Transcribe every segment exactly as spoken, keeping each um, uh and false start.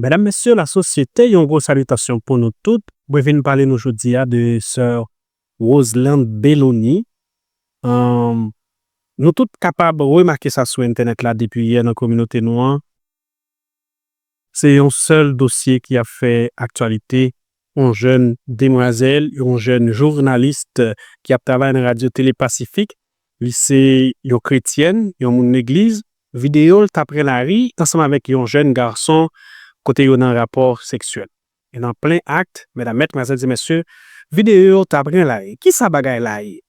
Medam, mesye, lasosyete, yon gwo salitasyon pou nou tout. Mwen vin pale nou jodi a de sè Roselande Bellony. Ann, nou tout kapab remake sa sou entènèt la depi yè nan kominote nou an. Se yon sèl dosye ki ap fè aktyalite. Yon jèn demwazèl, yon jèn jounalis ki ap travay nan Radyo Tele Pasifik. Li se yon kretyèn, yon moun legliz. Videyo l t ap pran lari ansanm avèk yon jèn gason kote yo nan rapò seksyèl. E nan plen ak, medam, medmwazèl e mesye, videyo t ap pran lari. Kisa bagay la ye?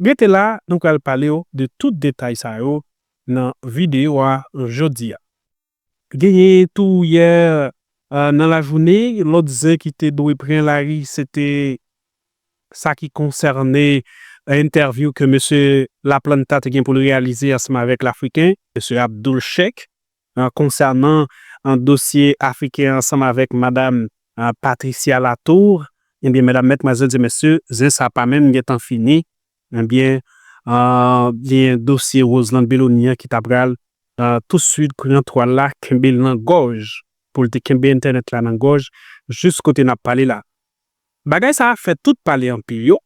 Rete la, nou pral pale w de tout detay sa yo nan videyo a jodi a. Genyen tou yè, eh, nan lajounen, lòt zen ki te dwe pran lari, se te sa ki konsène entèvyou ke mesye Laplanta te gen pou l reyalize ansanm avèk Lafriken, mesye Abdul Sheikh, eh, konsènan, eh, dosye Afriken ansanm avèk madam, eh, Patricia Latour. Ebyen, medam, medmwazèl e mesye, zen sa pa menm gentan fini. Ebyen, eh, genyen dosye Roselande Bellony an ki ta pral, eh, tousuit pran twal la, kenbe l nan gòj, pou l te kenbe entènèt la nan gòj, jis kote n ap pale la. Bagay sa a fè tout pale anpil yo,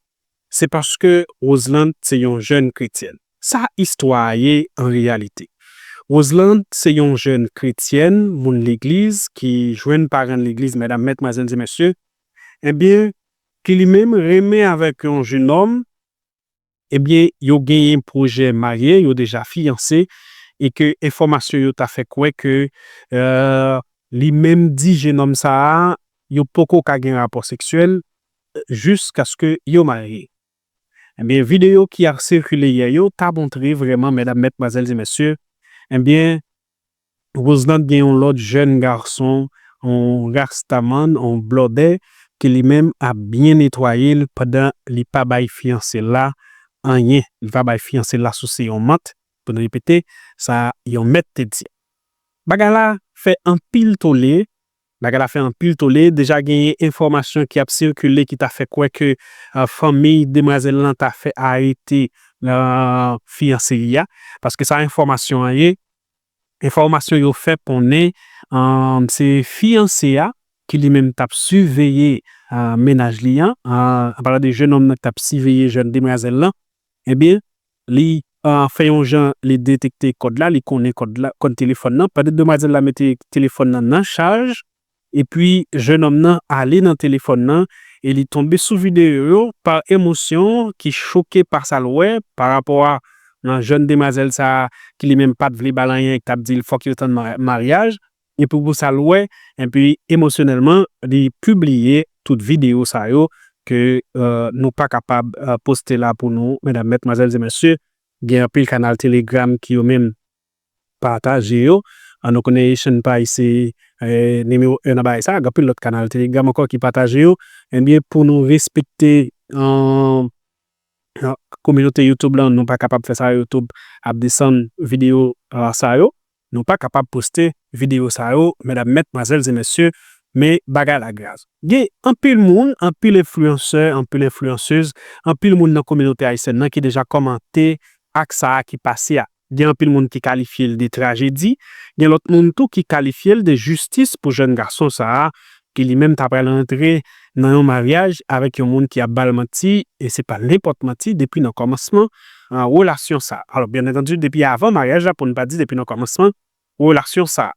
se paske Roselande se yon jèn kretyèn. Sa istwa a ye an reyalite? Roselande se yon jèn kretyèn, moun legliz, ki jwenn paran l legliz, medam, medmwazèl e mesye, ebyen, ki li menm renmen avèk yon jenòm, ebyen, yo genyen pwojè marye, yo deja fiyanse, e ke enfòmasyon yo ta fè kwè ke, eh, li menm di jenòm sa a, yo poko ka gen rapò seksyèl, eh, jiskaske yo marye. Ebyen, videyo ki ap sikile yè yo ta montre vrèman, medam, medmwazèl e mesye, ebyen, Roselande gen yon lòt jèn gason, yon rastaman, yon blòdè, ke li menm ap byen netwaye l pandan li pa bay fiyanse l la anyen. Li pa bay fiyanse l la souse yon mant, pou n repete sa yon mèt te di. Bagay la fè anpil tole, bagay la fè anpil tole, deja genyen enfòmasyon ki ap sikile ki ta fè kwè ke, eh, fanmi demwazèl lan ta fè arete, eh, fiyanse li a, paske sa enfòmasyon an ye, enfòmasyon yo fè konnen, eh, se fiyanse a ki li menm t ap siveye, eh, mennaj li an, eh, an palan de jennonm nan ki t ap siveye jèn demwazèl lan, ebyen, li, eh, fè yon jan, li detekte kòd la, li konnen kòd la, kòd telefòn nan. Pandan demwazèl la mete telefòn nan nan chaj, epi jennonm nan ale nan telefòn nan, e li tonbe sou videyo yo pa emosyon ki choke pa sa l wè pa rapò a, eh, jèn demwazèl sa a ki li menm pa t vle ba l anyen, ki t ap di l fòk yo tann ma-, maryaj. Epi pou sa l wè, epi emosyonèlman, li pibliye tout videyo sa yo ke, eh, nou pa kapab, eh, poste la pou nou, medam, medmwazèl e mesye. Gen anpil kanal Telegram ki yo menm pataje yo. Ah, nou konnen Haitian Pie se, eh, nimewo en nan bagay sa. Gen anpil lòt kanal Telegram ankò ki pataje yo. Ebyen, pou nou respekte, eh, eh, kominote YouTube lan, nou pa kapab fè sa, YouTube ap desann videyo, eh, sa yo. Nou pa kapab poste videyo sa yo, medam, medmwazèl e mesye, men bagay la grav. Gen anpil moun, anpil enfliyansè, anpil enfliyansez, anpil moun nan kominote ayisyèn nan ki deja kòmante ak sa a ki pase a. Gen anpil moun ki kalifye l de trajedi, gen lòt moun tou ki kalifye l de jistis pou jèn gason sa a, ki li menm ta pral rantre nan yon maryaj avèk yon moun ki ap ba l manti, e se pa nenpòt manti, depi nan kòmansman, ah, relasyon sa a. Alò, byen antandi, depi avan maryaj la, pou n pa di depi nan kòmansman relasyon sa a.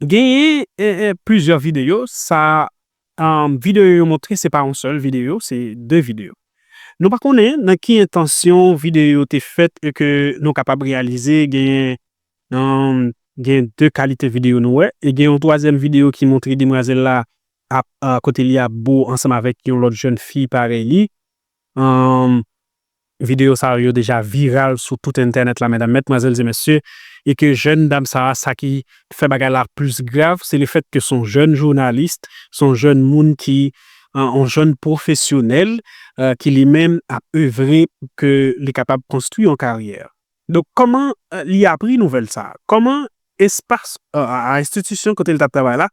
Genyen, eh, eh, plizyè videyo, sa, ah, videyo yo montre, se pa yon sèl videyo, se de videyo. Nou pa konnen nan ki entansyon videyo yo te fèt e ke nou kapab reyalize genyen, um, gen de kalite videyo nou wè, e gen yon twazyèm videyo ki montre demwazèl la ap, ah, kote li ap bo ansanm avèk yon lòt jèn fi parèy li. Um, videyo sa yo deja viral sou tout entènèt la, medam, medmwazèl e mesye, e ke jèn dam sa a, sa ki fè bagay la plis grav, se lefètke se yon jèn jounalis, se yon jèn moun ki, ah, yon jèn pwofesyonèl, eh, ki li menm ap evre pou ke li kapab konstwi yon karyè. Donk, kòman, eh, li apri nouvèl sa a? Kòman espas, eh, a, a enstitisyon kote l t ap travay la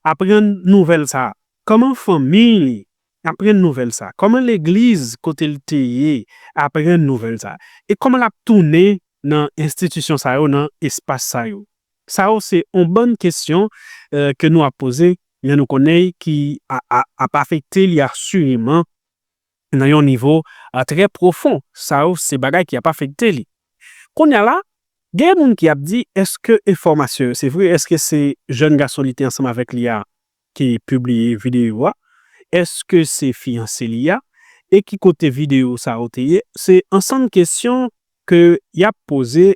aprann nouvèl sa a? Kòman fanmi li aprann nouvèl sa a? Kòman legliz kote l te ye aprann nouvèl sa a? E kòman l ap tounen nan enstitisyon sa yo, nan espas sa yo? Sa yo se yon bann kesyon ke nou ap poze, men nou konnen ki ap afekte li asireman nan yon nivo trè pwofon. Sa yo se bagay ki ap afekte li. Kounye a la, gen moun ki ap di, èske enfòmasyon yo se vre? Èske se jèn gason li te ansanm avèk li a ki pibliye videyo a? Èske se fiyanse li a? E ki kote videyo sa yo te ye? Se ansanm kesyon ke y ap poze,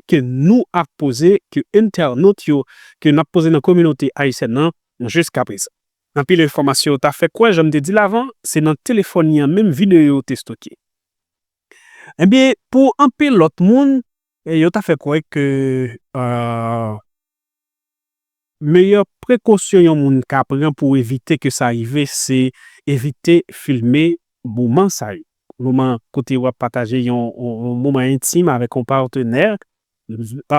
ke nou ap poze, ke entènot yo, ke n ap poze nan kominote ayisyèn nan jiskaprezan. Anpil enfòmasyon yo ta fè kwè, jan m te di l avan, se nan telefòn li an menm videyo yo te stoke. Ebyen, pou anpil lòt moun, yo ta fè kwè ke meyè prekosyon yon moun ka pran pou evite ke sa rive, se evite filme moman sa yo. Moman kote w ap pataje yon moman entim avèk yon patnè.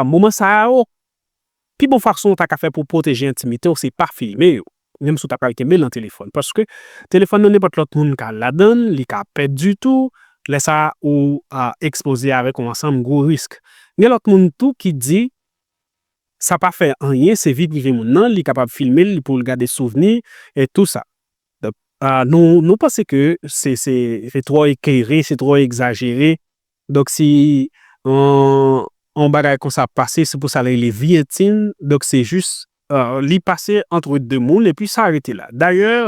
Moman sa yo, pi bon fason w ta ka fè pou pwoteje entimite w, se pa filme yo. Menm si w ta pral kenbe l nan telefòn. Paske telefòn nan nenpòt lòt moun ka al ladan l, li ka pèdi tou. Lè sa a, ou ekspoze avèk yon ansanm gwo risk. Gen lòt moun tou ki di, sa pa fè anyen, se vi prive moun nan, li kapab filme l pou l gade souvni e tou sa. Donk, nou, nou panse ke se, se, se twò eklere, se twò egzajere. Donk, si yon, yon bagay konsa pase, se pou sa l rele vi entim. Donk, se jis, li pase antre de moun epi sa rete la. Dayè,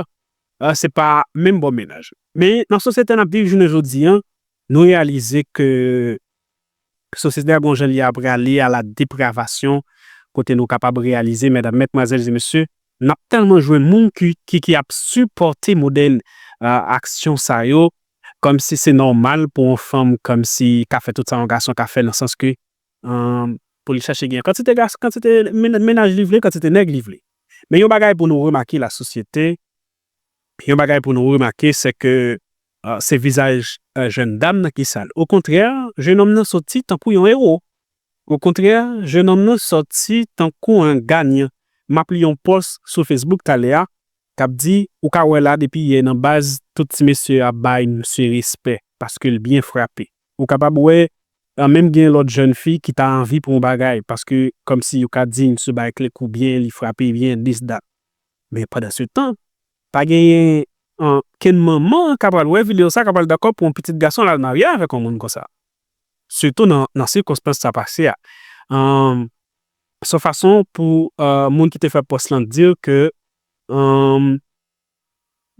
se pa menm bò mennaj. Men, nan sosyete n ap viv jounen jodi a, nou reyalize ke sosyete a gon jan li ap prale a la depravasyon, kote nou kapab reyalize, medam, medmwazèl e mesye, n ap tèlman jwenn moun ki, ki, ki ap sipòte modèl aksyon sa yo, kòmsi se nòmal pou yon fanm kòmsi ka fè tout sa yon gason ka fè, nan sans ke pou li chache gen kantite gason, kantite mennaj li vle, kantite nèg li vle. Men yon bagay pou nou remake, lasosyete, yon bagay pou nou remake, se ke se vizaj jèn dam nan ki sal. Okontrè, jennonm nan soti tankou yon ewo. Okontrè, jennonm nan soti tankou yon ganyan. M ap li yon pòs sou Facebook talè a k ap di, ou ka wè la depi yè nan baz, tout ti mesye ap bay misye respè paske l byen frape. Ou kapab wè, menm gen lòt jèn fi ki ta anvi pou yon bagay paske kòmsi yo ka di misye bay kle kou byen, li frape byen, dis dat. Men pandansetan, pa genyen kenn manman k ap pral wè videyo sa, k ap pral dakò pou yon pitit gason l al marye avèk yon moun konsa. Sitou nan, nan sikonstans sa pase a. Se yon fason pou moun ki te fè pòs lan di ke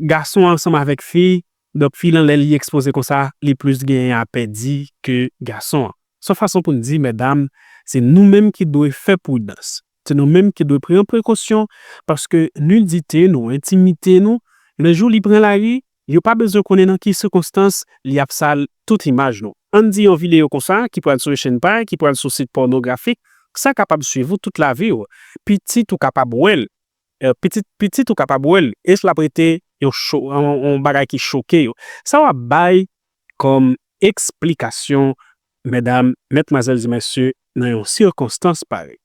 gason an ansanm avèk fi, donk fi lan lè li ekspoze konsa, li plis genyen a pèdi ke gason an. Se yon fason pou n di, medam, se nou menm ki dwe fè pridans. Se nou menm ki dwe pran prekosyon, paske nidite nou, entimite nou, lè jou li pran lari, yo pa bezwen konnen nan ki sikonstans li ap sal tout imaj nou. Ann di yon videyo konsa ki pral sou Echange Pie, ki pral sou sit pònografik, sa kapab swiv ou tout lavi w. Pitit ou kapab wè l. Pitit, pitit ou kapab wè l. E l ap rete yon cho-, yon, yon bagay ki choke yo. Sa w ap bay kòm eksplikasyon, medam, medmwazèl e mesye, nan yon sikonstans parèy?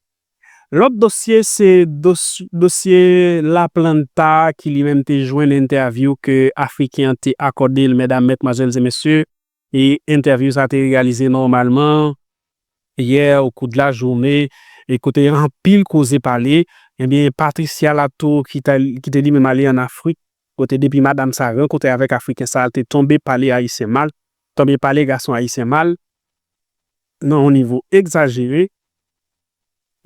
Lòt dosye, se dos-, dosye Laplanta ki li menm te jwenn entèvyou ke Afriken an te akòde l, medam, medmwazèl e mesye. E entèvyou sa te reyalize nòmalman yè, o kou de la jounen, e kote anpil koze pale. Ebyen, Patricia Latour, ki ta, ki te li menm ale ann Afrik, kote depi madam sa rankontre avèk Afriken sa, l te tonbe pale Ayisyen mal, tonbe pale gason Ayisyen mal, nan yon nivo egzajere.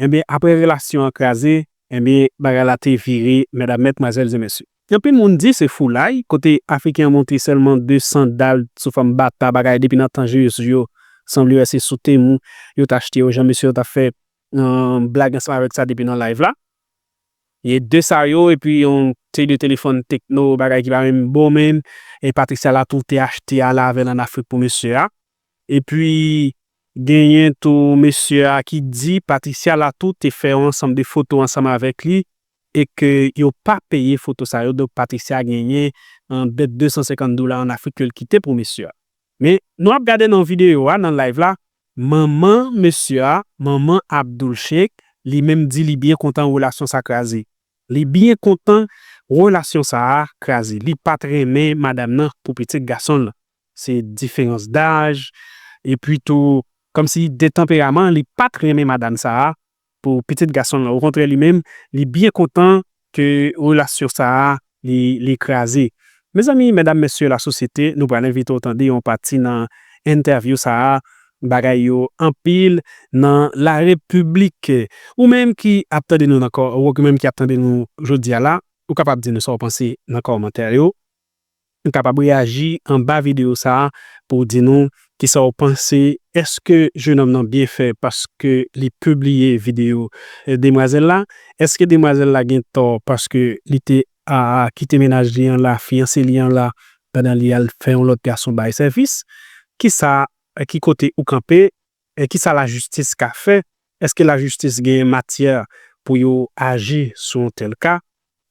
Ebyen, apre relasyon an kraze, ebyen, bagay la te vire, medam, medmwazèl e mesye. Anpil moun di se foulay, kote Afriken an montre sèlman de sandal sou fòm bata, bagay depi nan tan Jezi yo, sanble wè se sou Temu yo t achte yo, jan mesye yo t ap fè blag ansanm avèk sa depi nan live la. E de sa yo, epi yon te de telefòn Tecno, bagay ki pa menm bon menm, e Patricia Latour te achte ale avè l ann Afrik pou mesye a. Epi, genyen tou mesye a ki di Patricia Latour te fè yon ansanm de foto ansanm avèk li e ke yo pa peye foto sa yo. Donk, Patricia genyen yon dèt de san senkant dola ann Afrik ke l kite pou mesye a. Men, nou ap gade nan videyo a, nan live la, manman mesye a, manman Abdul Sheikh, li menm di li byen kontan relasyon sa kraze. Li byen kontan relasyon sa a kraze. Li pa t renmen madam nan pou pitit gason l lan. Se diferans daj, epi tou, kòmsi de tanperaman, li pa t renmen madam sa a. pou pitit gason l lan. Okontrè, li menm, li byen kontan ke relasyon sa a, li, li kraze. Mezanmi, medam, mesye, lasosyete, nou pral envite w tande yon pati nan entèvyou sa a, bagay yo anpil nan larepiblik. Ou menm ki ap tande nou nan kò, ou menm ki ap tande nou jodi a la, ou kapab di nou sa w panse nan kòmantè yo. Ou kapab reyaji anba videyo sa a pou w di nou kisa w panse. Èske jenòm nan byen fè paske li pibliye videyo, eh, demwazèl la? Èske demwazèl la gen tò paske li te a, kite mennaj li an la, fiyanse li an la, pandan li al fè yon lòt gason bay sèvis? Kisa, eh, ki kote ou kanpe? E kisa lajistis ka fè? Èske lajistis gen matyè pou yo aji sou yon tèl ka?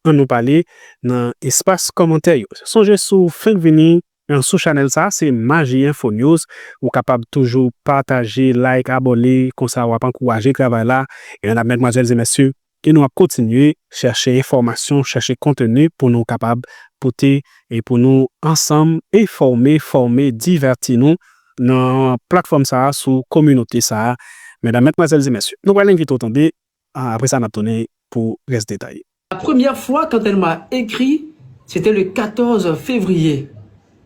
Ann nou pale nan espas kòmantè yo. Sonje, si w fenk vini, eh, sou chanèl sa, se Maji Enfo News. Ou kapab toujou pataje, like, abòne, konsa w ap ankouraje travay la. E medam, medmwazèl e mesye, e nou ap kontinye chèche enfòmasyon, chèche konteni pou nou kapab pote e pou nou ansanm enfòme, fòme, divèti nou nan platfòm sa a, sou kominote sa a. Medam, medmwazèl e mesye, nou pral envite w tande, a, apre sa, n ap tounen pou rès detay. La première fois, quand elle m'a écrit, c'était le quatorze février.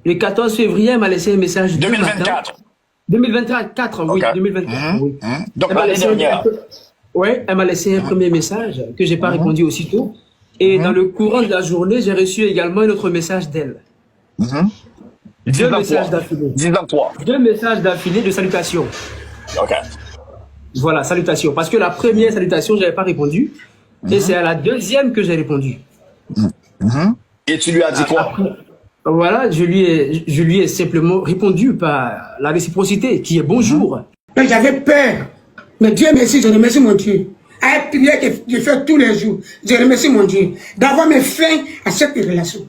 Le quatorze février, elle m'a laissé un message du matin. deux mille vingt-quatre. deux mille vingt-quatre, oui, Ok. deux mille vingt-quatre, Mhm, oui. mhm. Donc, Elle m'a l'année laissé un, dernière. ouais, elle m'a laissé un premier message que j'ai pas Mhm. répondu aussitôt. Et dans le courant de la journée, j'ai reçu également un autre message d'elle. Mhm. Deux dix ans messages trois. d'affilée. dix ans trois. Deux messages d'affilée de salutations. Ok. Voilà, salutations. Parce que la première salutation, j'avais pas répondu. Et c'est à la deuxième que j'ai répondu. Mhm. Et tu lui as dit quoi? Après, voilà, je lui ai, je lui ai simplement répondu par la réciprocité, qui est bonjour. Mais j'avais peur. Mais Dieu merci, je remercie mon Dieu. À la prière que je fais tous les jours, je remercie mon Dieu d'avoir mis fin à cette relation.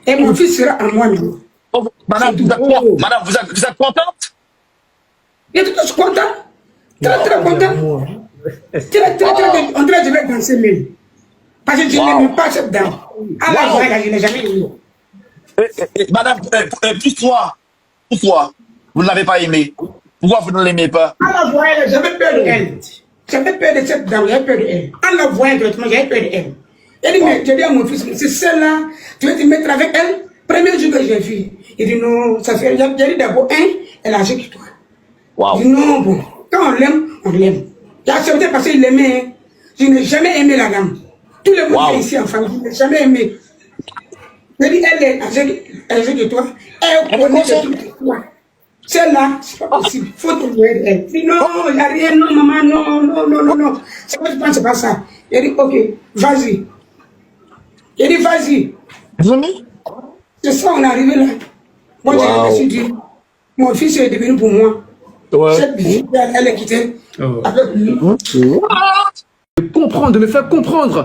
Et mon fils sera à moi maintenant. Oh, madame, vous êtes, con- madame, vous êtes, vous êtes contente? Il était tout content. Très, très content. Très, très, très, très. On dirait que je vais danser même. Parce que je n'aime pas cette dame. À la voix, là, je ne l'ai jamais aimée. Eh, eh, eh, madame, eh, eh, pourquoi, pourquoi vous ne l'avez pas aimée? Pourquoi vous ne l'aimez pas? À la voix, là, j'avais peur de elle. J'avais peur de cette dame, j'avais peur de elle. En la voyant directement, j'avais peur de elle. J'ai dit, mais j'ai dit à mon fils, mais c'est celle-là, tu veux te mettre avec elle? Premier jour que j'ai vu, il dit non, ça fait, j'ai dit d'abord, un, elle a âgé que toi. Wow. Je dis non, bon, quand on l'aime, on l'aime. J'ai accepté parce qu'il l'aimait, hein. Je n'ai jamais aimé la dame. Tout le monde Wow. Est ici en famille, je n'ai jamais aimé. J'ai dit, elle est âgée, âgée de toi, elle connaît de tout de toi. Celle-là, c'est pas possible. Faut te loin d'elle. Je dis non, il n'y a rien, non, maman, non, non, non, non, non. C'est pas, c'est pas ça. Il a dit, ok, vas-y. Il a dit, vas-y. Vous aimez? C'est ça, on est arrivé là. Moi, j'ai Wow. remercié Dieu. Mon fils est devenu pour moi. Ouais. Cette vie, elle, elle est quittée avec lui. De comprendre, de me faire comprendre